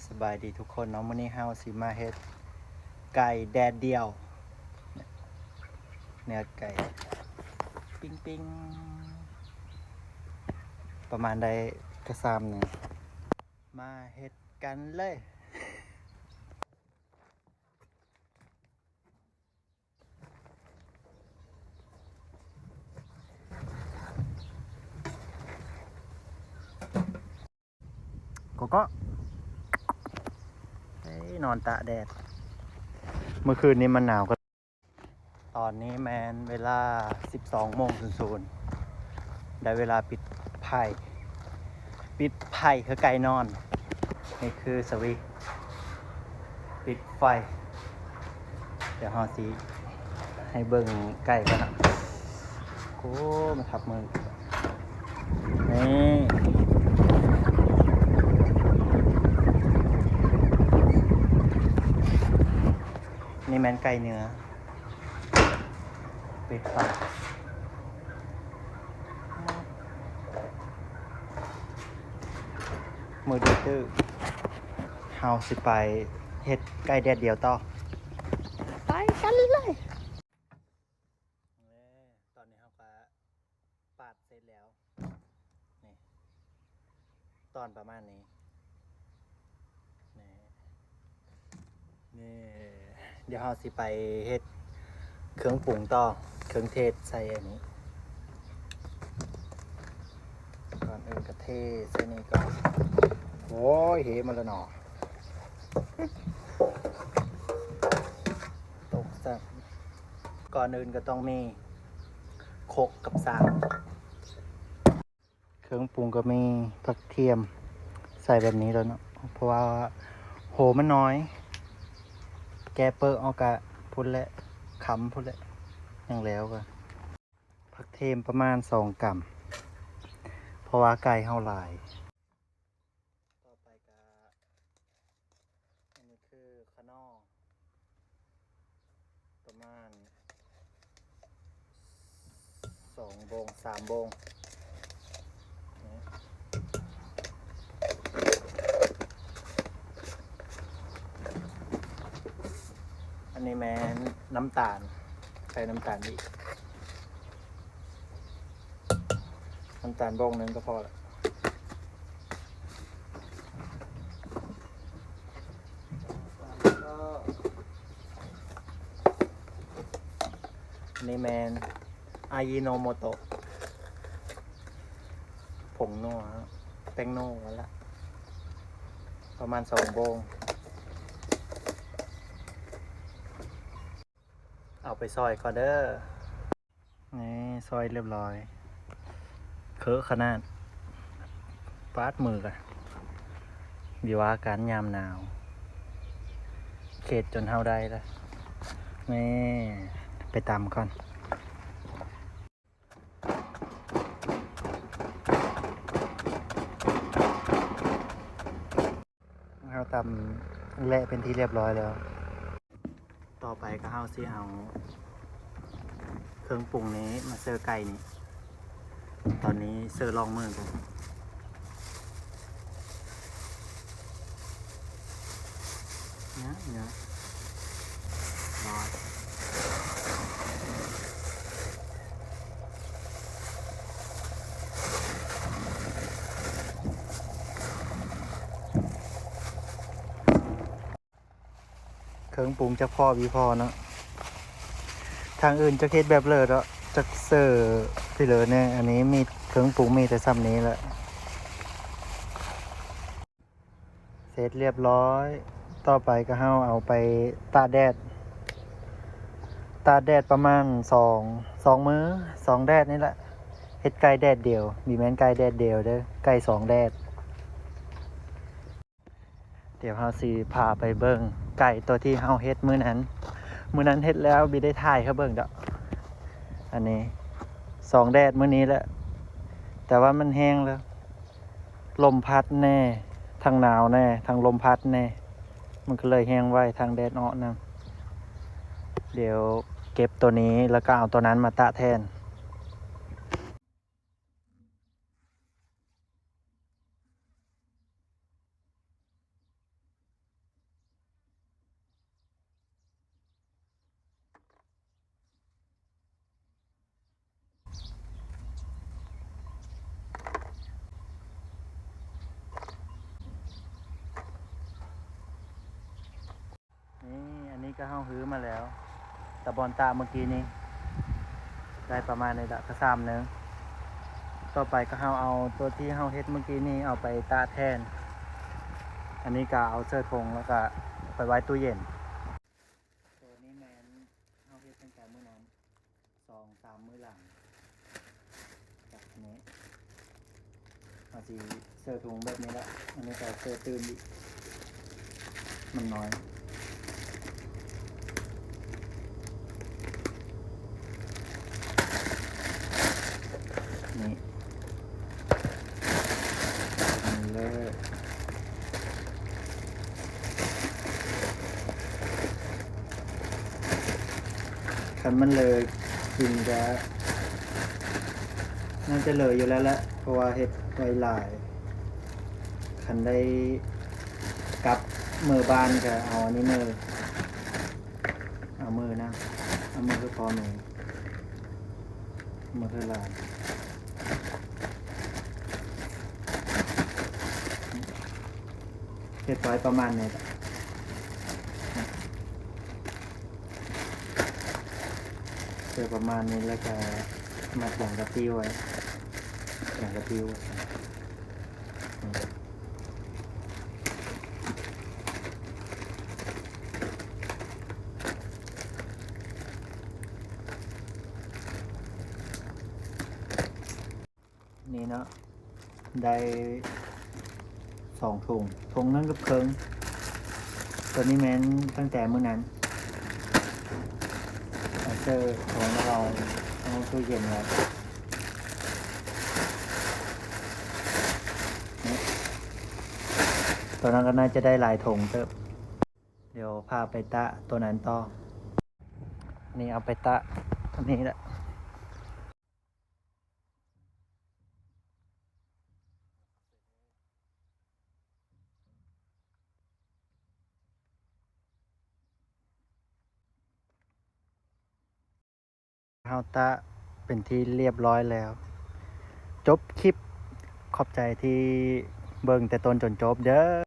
ສະບາຍດີທຸກຄົນເນາະ, ມື້ນີ້ເຮົາຊິມາເຮັດໄກ່ແດດດ່ຽວ ເນື້ອໄກ່ປີ້ງໆ ປະມານໃດກະຊ່າງເນາະ, ມາເຮັດກັນເລີຍ. ກະກະ ເອີຍ ນອນຕາກແດດ ມື້ຄືນນີ້ມັນໜາວກະ ຕອນນີ້ແມ່ນເວລາສິບສອງໂມງສູນໆ ໄດ້ເວລາປິດໄຟ ປິດໄຟເພື່ອໄກ່ນອນ. ນີ້ຄືສະວິດ ປິດໄຟ. ດຽວເຮົາຊິໃຫ້ເບິ່ງໄກ່ກ່ອນເນາະ. ໂອ້ ມາທັບມື ນີ້ ນີ້ແມ່ນໄກ່ເນື້ອ. ປິດໄຟ. ມືດີຕື້ ເຮົາຊິໄປເຮັດໄກ່ແດດດ່ຽວຕໍ່. ໄປກັນເລີຍ. ເອີ ຕອນນີ້ເຮົາກະປາດເສັດແລ້ວ. ນີ້ ຕອນປະມານນີ້ ນີ້ ນີ້ ດຽວເຮົາຊິໄປເຮັດເຄື່ອງປຸງຕໍ່ ເຄື່ອງເທດໃສ່ອັນນີ້. ກ່ອນອື່ນກະເທໃສ່ນີ້ກ່ອນ. ໂອ້ຍ ເຫມາແລ້ວເນາະ ຕົກຊະ. ກ່ອນອື່ນກະຕ້ອງມີຄົກກັບຊາມ. ເຄື່ອງປຸງກະມີຜັກທຽມ ໃສ່ແບບນີ້ແລ້ວເນາະ ເພາະວ່າໂຫມັນນ້ອຍ. ແກະເປິກອອກກະພຸ້ນແຫຼະ ຄຳພຸ້ນແຫຼະ ຍັງແລ້ວກະ ຜັກທຽມປະມານສອງກຳ ເພາະວ່າໄກ່ເຮົາຫຼາຍ. ຕໍ່ໄປກະ ອັນນີ້ຄືຂະໜໍ່ ປະມານສອງໂບງ ສາມໂບງ. ອັນນີ້ແມ່ນນ້ຳຕານ ໃສ່ນ້ຳຕານອີກ. ນ້ຳຕານໂບງໜຶ່ງກະພໍລະ. ນີ້ແມ່ນອາຢິໂນໂມໂຕະ ຜົງນົວ ແປ້ງນົວຫັ້ນລະ ປະມານສອງໂບງ. ເອົາໄປຊອຍກ່ອນເດີ. ນີ້ ຊອຍຮຽບຮ້ອຍ ເຄີຂະໜາດ ປາດມືກະ ວິວາການຍາມໜາວ ເຂດຈົນເຮົາໄດ້ລະ. ນີ້ ໄປຕຳກ່ອນ. ເຮົາຕຳແລະເປັນທີ່ຮຽບຮ້ອຍແລ້ວ. ຕໍ່ໄປກະເຮົາຊິເອົາເຄື່ອງປຸງນີ້ມາເສີໄກ່ນີ້. ຕອນນີ້ເສີລອງມືກັນ. ເນາະ ເນາະ ເຄື່ອງປຸງຈັກພໍບໍ່ພໍເນາະ. ທາງອື່ນຈັກເຮັດແບບເລີດເນາະ ຈັກເສີທີ່ເລີແດ່. ອັນນີ້ມີເຄື່ອງປຸງມີແຕ່ຊ່ຳນີ້ແຫຼະ. ເສັດຮຽບຮ້ອຍ. ຕໍ່ໄປກະເຮົາເອົາໄປຕາກແດດ ຕາກແດດປະມານສອງ ສອງມື້ ສອງແດດນີ້ແຫຼະ. ເຮັດໄກ່ແດດດຽວ ບໍ່ແມ່ນໄກ່ແດດດຽວເດີ ໄກ່ສອງແດດ. ດຽວເຮົາຊິພາໄປເບິ່ງໄກ່ໂຕທີ່ເຮົາເຮັດມື້ນັ້ນ. ມື້ນັ້ນເຮັດແລ້ວບໍ່ໄດ້ຖ່າຍໃຫ້ເບິ່ງດອກ. ອັນນີ້ສອງແດດມື້ນີ້ແຫຼະ ແຕ່ວ່າມັນແຫ້ງແລ້ວ. ລົມພັດແດ່ ທັງໜາວແດ່ ທັງລົມພັດແດ່ ມັນກະເລີຍແຫ້ງໄວ ທັງແດດອອກນຳ. ດຽວເກັບໂຕນີ້ ແລ້ວກະເອົາໂຕນັ້ນມາຕາກແທນ. ກໍເຮົາຮື້ມາແລ້ວ ແຕ່ບ່ອນຕາກເມື່ອກີ້ນີ້ ໄດ້ປະມານນີ້ລະ ກໍຊ້ຳໜຶ່ງ. ຕໍ່ໄປກໍເຮົາເອົາຕົວທີ່ເຮົາເຮັດເມື່ອກີ້ນີ້ເອົາໄປຕາກແທນ. ອັນນີ້ກໍເອົາໃສ່ຖົງ ແລ້ວກໍໄປໄວ້ຕູ້ເຢັນ. ຕົວນີ້ແມ່ນເຮົາເຮັດຕັ້ງແຕ່ມື້ນັ້ນ ສອງສາມມື້ຫຼັງຈາກນີ້ ເຮົາຊິໃສ່ຖົງແບບນີ້ລະ. ອັນນີ້ກໍໃສ່ຕື່ມອີກ ມັນນ້ອຍ. ນີ້ ນີ້ເລີຍ. ຄັນມັນເລີກິນກະໜ້າຈະເລີຢູ່ແລ້ວແຫຼະ ເພາະວ່າເຮັດໄວ້ຫຼາຍ. ຄັນໄດ້ກັບເມືອບ້ານກະເອົາອັນນີ້ເມືອ ເອົາເມືອນຳ ເອົາເມືອໃຫ້ພໍ່ແມ່ ເມືອໃຫ້ຫຼານ. ເຮັດໄວ້ປະມານນີ້ລະ ເຮັດປະມານນີ້ ແລ້ວກະມັດຢາງກະຕິ້ວໄວ້ ຢາງກະຕິ້ວໄວ້. ນີ້ເນາະ ໄດ້ສອງຖົງ ຖົງໜຶ່ງກັບເຄິ່ງ. ຕົວນີ້ແມ່ນຕັ້ງແຕ່ມື້ນັ້ນ ເອົາໃສ່ຖົງແລ້ວເອົາ ເອົາຕູ້ເຢັນໄວ້. ຕົວນັ້ນກໍໜ້າຈະໄດ້ຫຼາຍຖົງເຕີບ. ດຽວພາໄປຕາກຕົວນັ້ນຕໍ່. ນີ້ເອົາໄປຕາກຕົວນີ້ແຫຼະ. ເຮົາຕາກເປັນທີ່ລຽບຮ້ອຍແລ້ວ. ຈົບຄລິບ. ຂອບໃຈທີ່ເບິ່ງແຕ່ຕົ້ນຈົນຈົບເດີ.